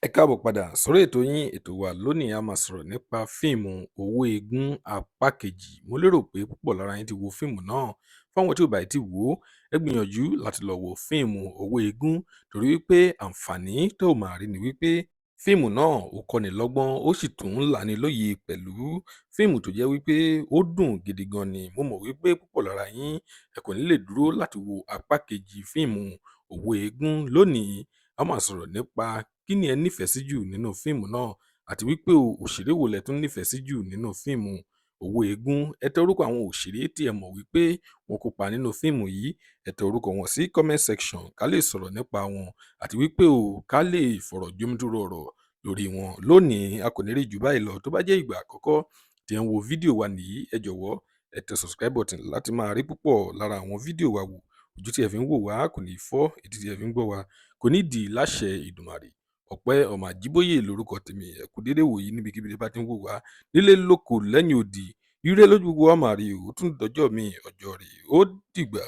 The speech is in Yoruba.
Ẹ káàbọ̀ padà sórí ètò yín, ètò wa. Lónìí, a máa sọ̀rọ̀ nípa fíìmù Owó Eégún apá kejì. Mo lérò pé púpọ̀ lára yín ti wo fíìmù náà. Fáwọn tí ò bá tí wò ó, ẹ gbìyànjú láti lọ wo fíìmù Owó Eégún, torí wípé àǹfààní tó máa rí ni wípé fíìmù náà, ó kọ́ni lọ́gbọ́n, ó sì tún là ní lóye pẹ̀lú. Fíìmù tó jẹ́ wípé ó dùn gidi gan ni. Mo mọ̀ wípé púpọ̀ lára yín, ẹ kò ní lè dúró láti wo apá kejì fíìmù Owó Eégún. Lónìí, a máa sọ̀rọ̀ nípa kí ni ẹ nífẹ̀ẹ́ sí jù nínú fíìmù náà, àti wípé o òṣèré wo lẹ tún nífẹ̀ẹ́ sí jù nínú fíìmù Owó Eégún. Ẹ tẹ orúkọ àwọn òṣèré tí ẹ mọ̀ wípé wọ́n kópa nínú fíìmù yìí, ẹ tẹ orúkọ wọn sí comment section, ká lè sọ̀rọ̀ nípa wọn, àti wípé o ká lè fọ̀rọ̀ jomitoro ọ̀rọ̀ lórí wọn. Lónìí, a kò ní rí jù báyìí lọ. Tó bá jẹ́ ìgbà àkọ́kọ́ tí ẹ ń wo fídíò wa nìyí, ẹ jọ̀wọ́, ẹ tẹ subscribe button láti máa rí púpọ̀ lára àwọn fídíò wa wò. Ojú tí ẹ fi ń wò wá kò ní fọ́, etí tí ẹ fi ń gbọ́ wá kò ní dì láṣẹ Ìdùmàrè. Ọpẹ́ ọmọ Àjíbóyè lórúkọ tèmi. Ẹ kú dédé wòyí níbikíbi tí bá ti ń wò wá, nílé, lóko, lẹ́yìn odi. Ire lójú gbogbo wa máa rí. Ó tún dọjọ́ mi, ọjọ́ rí. Ó dìgbà.